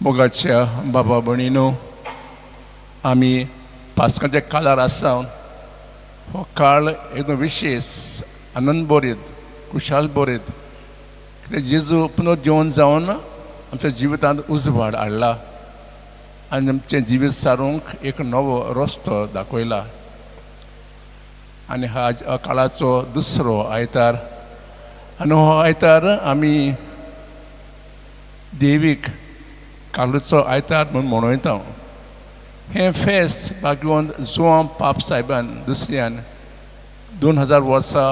मोगाच्या बाबा भयणीनो, आमी पास्काच्या काळार आसा. हो काळ एकदम विशेश, आनंद बरीत, खुशाल बरीत, कित्याक जेजू पुनर्जिवन जावन आमच्या जिवितांत उजवाड हाडला आनी आमचें जिवीत सारूंक एक नवो रस्तो दाखयला. आनी ह्या काळाचो दुसरो आयतार आनी हो आयतार आमी देवीक काकलुतीचो आयतार म्हूण मनयता. हें फेस्त भाग्यवंत जुवांव पाप साहेबान दुसऱ्यान 2000 वर्सां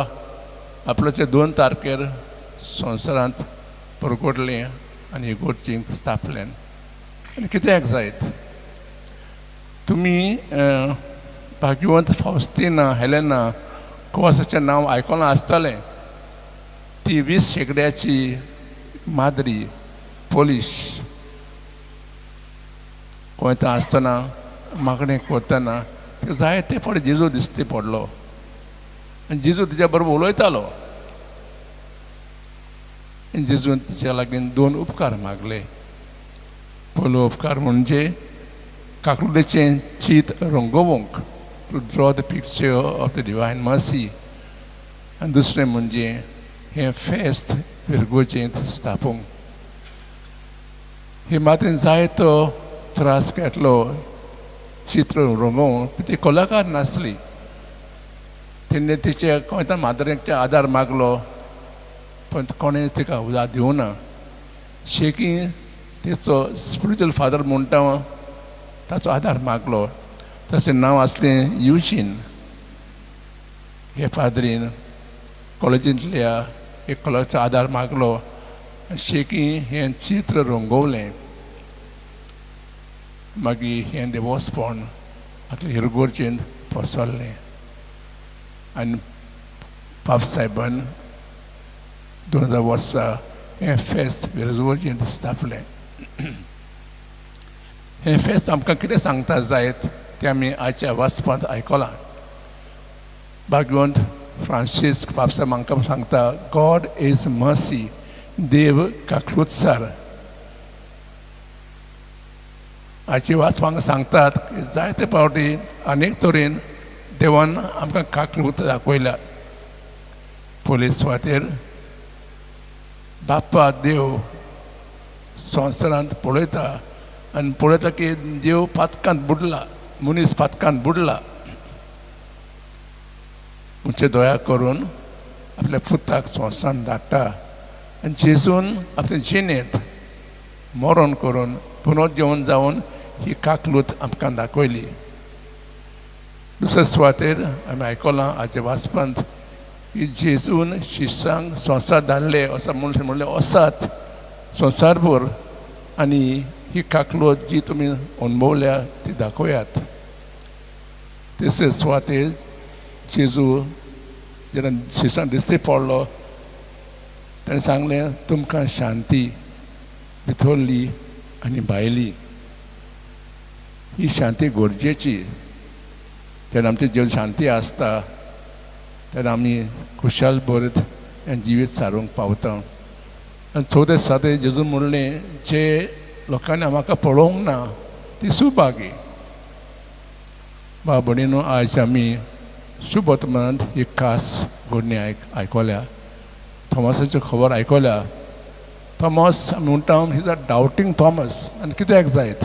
एप्रिलाचे 2 तारखेर संवसारांत परगटलें आनी इगोर्जींत स्थापलें. आनी कित्याक जायत तुमी भाग्यवंत फावस्तिना हेलेना कोवासाचें नांव आयकलां आसतलें. ती 20 शेंकड्याची माद्री, पोलीश. गोंयता आसतना मागणें करतना तिका जायते फावटी जेजू दिसती पडलो आनी जेजू तिच्या बरोबर उलयतालो. आनी जेजून तिच्या लागीं दोन उपकार मागले. पयलो उपकार म्हणजे काकलुतेचें चित्र रंगोवंक, to draw the picture of the Divine Mercy, आनी दुसरें म्हणजे हें फेस्त फिरगोजेंत स्थापूंक. हे मातयेन जायतो त्रास घेतलो चित्र रंगोवंक. ती कलाकार नासली. तेन्ना तिचे गोंयता माद्रेचे आदार मागलो, पण कोणें तिका उदार दिवना. शेकी तिचो स्पिरिच्युअल फादर म्हणटा ताचो आदार मागलो. तशें नांव आसलें युजीन. हे पाद्रीन कॉलेजींतल्या एक कलरचो आदार मागलो आनी शेकी हें चित्र रंगोवलें. मागीर हें देवस्पण आपले इगर्जेंत पसरलें आनी पाप साहेबान 2000 वर्सां हें फेस्त इगर्जेंत स्थापलें. हें फेस्त आमकां कितें सांगता जायत तें आमी आयच्या वाचपांत आयकलां. भाग्यवंत फ्रांसीस्क पापसाहेब आमकां सांगता, गॉड is mercy, देव काकलुतसार. आयची वाचपांक सांगतात की जायते फावटी अनेक तरेन देवान आमकां काकलूत दाखयल्या. पयले सुवातेर बाप्पा देव संवसारांत पळयता आनी पळयता की देव पातकांत बुडला, मनीस पातकांत बुडला. म्हणजे दया करून आपल्या पुताक संवसारांत धाडटा आनी जेजून आपले जिणेंत मरण करून पुनर्जीवन जावन ही काकलूत आमकां दाखयली. दुसरे सुवातेर आमी आयकलां आयच्या वाचपांत की जेजून शिश्यांक संवसार धाडले असो म्हूण म्हणलें, वचात संवसारभर आनी ही काकलूत जी तुमी अणभवल्या ती दाखयात. तिसरे सुवातेर जेजू जेन्ना शिश्यांक दिश्टी पडलो, ताणें सांगलें, तुमकां शांती, भितरली आनी भायली. ही शांती गरजेची. जेन्ना आमचे जिवन शांती आसता तेन्ना आमी खुशाल बरत हें जिवीत सारूंक पावता. आनी चवथे सुवातेर जेजून म्हणलें, जे लोकांनी म्हाका पळोवंक ना ती सुभागी. भाव भयणीनो, आयज आमी शुभवर्तमानांत एक खास घडणी आयकल्या, थॉमसाची खबर आयकल्या. थॉमस आमी म्हणटा, is a doubting Thomas. आनी कित्याक जायत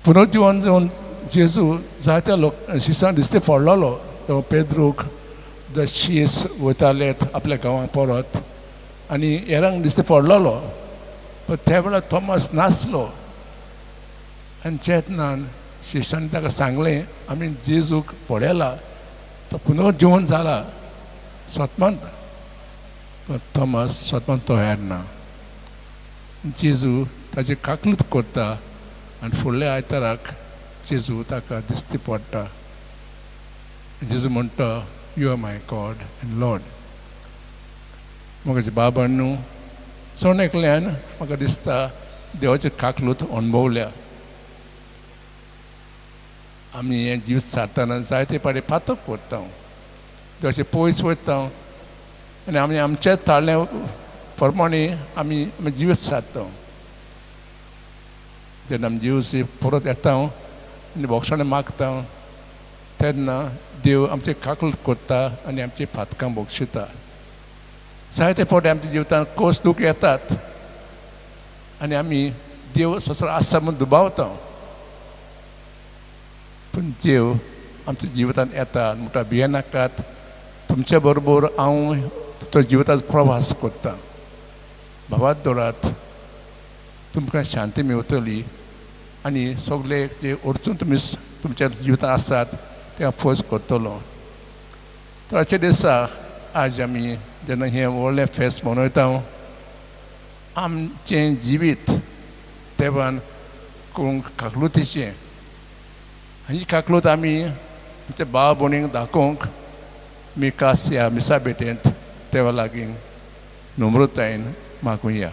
पुनर्जिवन जावन जेजू जायत्या लोक शिसां दिसते पडलेलो. तो पेद्रूक the शीस वयताले आपल्या गांवांत परत आनी हेरांक दिसते पडलेलो, पण त्या वेळार थॉमस नासलो. आनी चेतनान शिश्यांनी ताका सांगलें, आमी जेजूक पळयला, तो पुनर्जिवन जाला सोतमान. पण थॉमस सोतमान तयार ना. जेजू ताची काकलूत करता आनी फुडल्या आयताराक जेजू ताका दिश्टी पडटा. जेजू म्हणटा, you are my God and Lord. म्हज्या बाबांनो, जण एकल्यान म्हाका दिसता देवाची काकलूत अणभवल्या. आमी हें जीव सारतना जायते पाटी पातक करता, देवाचे पयस वयता आनी आमी आमच्याच ताळ्या प्रमाणे आमी आमी जिवीत सारता. जेन्ना आमी जेवसी परत येता आनी बोक्षाणें मागता तेन्ना देव आमचे काकूट करता आनी आमची पातकां बक्षिता. जायते फावटी आमच्या जिवितांत कस दूख येतात आनी आमी देव संवसार आसा म्हूण दुबावता, पूण देव आमच्या जिवितांत येता आनी म्हणटा, भियेनाकात, तुमच्या बरोबर हांव तुमच्या जिविताचो प्रवास करता. भावार्त दवरात, तुमकां शांती मेवतली आनी सगळे जे अडचण तुमी तुमच्या जिवितांत आसात ते हांव पयस करतलो. तर आजच्या दिसा आज आमी जेन्ना हें व्हडलें फेस्त मनयता, आमचें जिवीत देवान करूंक काकलुतीचें आनी ही काकलूत आमी आमच्या भाव भयणींक दाखोवंक मी कास ह्या मिसा भेटेंत देवा लागीं नम्रतायेन मागुया.